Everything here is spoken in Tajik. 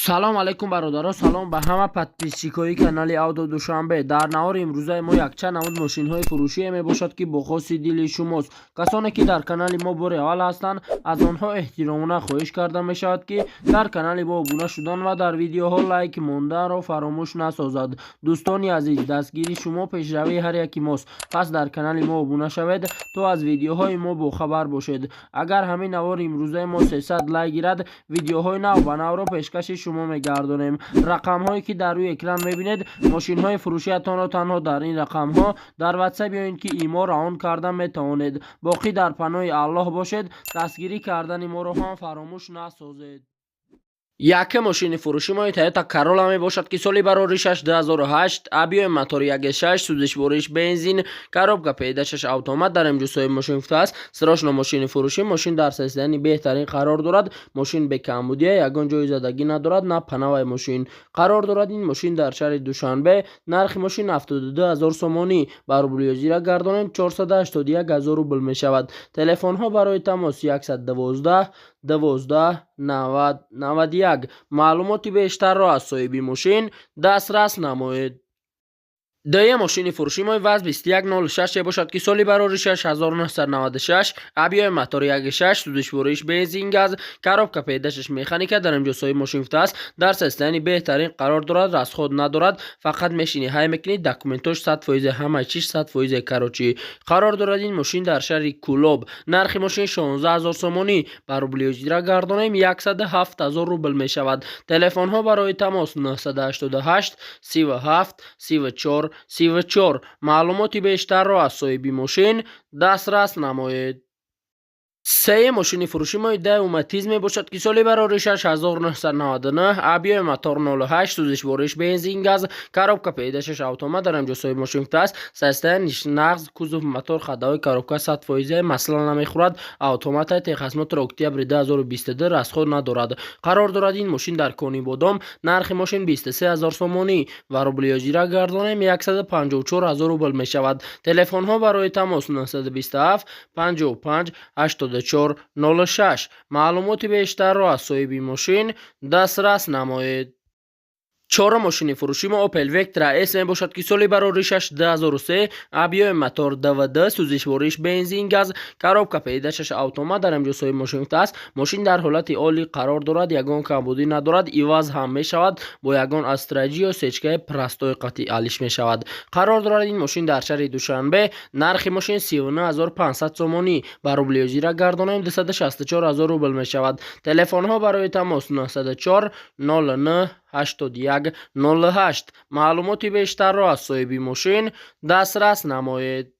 Салом алейкум, бародаро, салом ба ҳама подписчикои канали Авто Душанбе. Дар навори имрӯзаи мо якчанд намуд мошинҳои фурӯшие мебошад, ки бо хоси дили шумост. Касоне ки дар канали мо бори аввал ҳастанд, аз онҳо эҳтиромона хоҳиш карда мешавад, ки дар канали мо обуна шудан ва дар видеоҳо лайк монданро фаромӯш насозад. Дӯстони азиз, дастгирии шумо пешравии ҳар яки мост, пас дар канали мо обуна шавед, то аз видеоҳои мо бохабар бошед. Агар ҳамин навори имрӯзаи мо 300 лайк гирад, видеоҳои нав ба навро пешкаши шумо мегардонем. Рақамҳое ки дар рӯи экран мебинед, мошинҳои фурӯшиятонро танҳо дар ин рақамҳо дар Ватсап ё ин ки Имо равон карда метавонед. Боқӣ дар паноҳи Аллоҳ бошед, дастгирӣ кардани моро ҳам фаромӯш насозед. Якум мошини фурӯши мои Тойота Королла мебошад, ки соли бароришаш 2008, объёми мотори 1.6, сӯзишвориш бензин, коробка передачаш автомат. Дар инҷо соҳиби мошин гуфтааст: срочно мошини фурӯшӣ. Мошин дар состоянии беҳтарин қарор дорад, мошин бекамбудия, ягон ҷои задагӣ надорад, на панавай мошин. Қарор дорад ин мошин дар шаҳри Душанбе. Нархи мошин 72 ҳазор сомонӣ, ба рубли ҳозира гардонем, 481 ҳазор рубл мешавад. Телефонҳо барои тамос 112 12 90 91. Маълумоти бештарро аз соҳиби мошин дастрас намоед. Дуюм мошини фурӯши мои ВАЗ 2106 бошад, ки соли бароришаш 1996, объёми мотори 1.6, сӯзишвориш бензин, газ, коробка передачаш механика. Дар инҷо соҳиби мошин гуфтааст: дар состоянии беҳтарин қарор дорад, расход надорад, фақат мешинӣ, ҳай мекунӣ. Документош 100%, ҳамаи чиз 100%. Короче, қарор дорад ин мошин дар шаҳри Кӯлоб. Нархи мошин 16 ҳазор сомонӣ, ба рубли ҳозира гардонем, 107 ҳазор рубл мешавад. Телефонҳо барои тамос 988 37 34 34. Маълумоти бештарро аз соҳиби мошин дастрас намоед. Сеюм мошини фурӯши мои Даеу Матиз мебошад, ки соли бароришаш 1999, объёми мотор 08, сӯзишвориш бензин, газ, коробка передачаш автомат. Дар инҷо соҳиби мошин гуфтааст: состояниш нағз, кузов, мотор, ходовой, коробка 100%, масла намехӯрад, автомата, техосмотр октябри 2022, расход надорад. Қарор дорад ин мошин дар Конибодом. Нархи мошин 23 ҳазор сомонӣ, ва рубли ҳозира гардонем, 154 ҳазор рубл мешавад. Телефонҳо барои тамос 927 55 84 06. Маълумоти бештарро аз соҳиби мошин дастрас намоед. Чорум мошини фурӯши мо Opel Vectra S мебошад, ки соли бароришаш 2003, объёми мотор ДВД, сӯзишвориш бензин, газ, коробка передачаш автомат. Дар инҷо соҳиби мошин гуфтааст: мошин дар ҳолати олӣ қарор дорад, ягон камбудӣ надорад, иваз ҳам мешавад, бо ягон Астра Ҷи ё сечкаи простой қатъи алиш мешавад. Қарор дорад ин мошин дар шаҳри Душанбе. Нархи мошин 39 500 сомонӣ, ба рубли ҳозира гардонем, 264 ҳазор рубл мешавад. Телефонҳо барои тамос 904 09 81 08. Маълумоти бештарро аз соҳиби мошин дастрас намоед.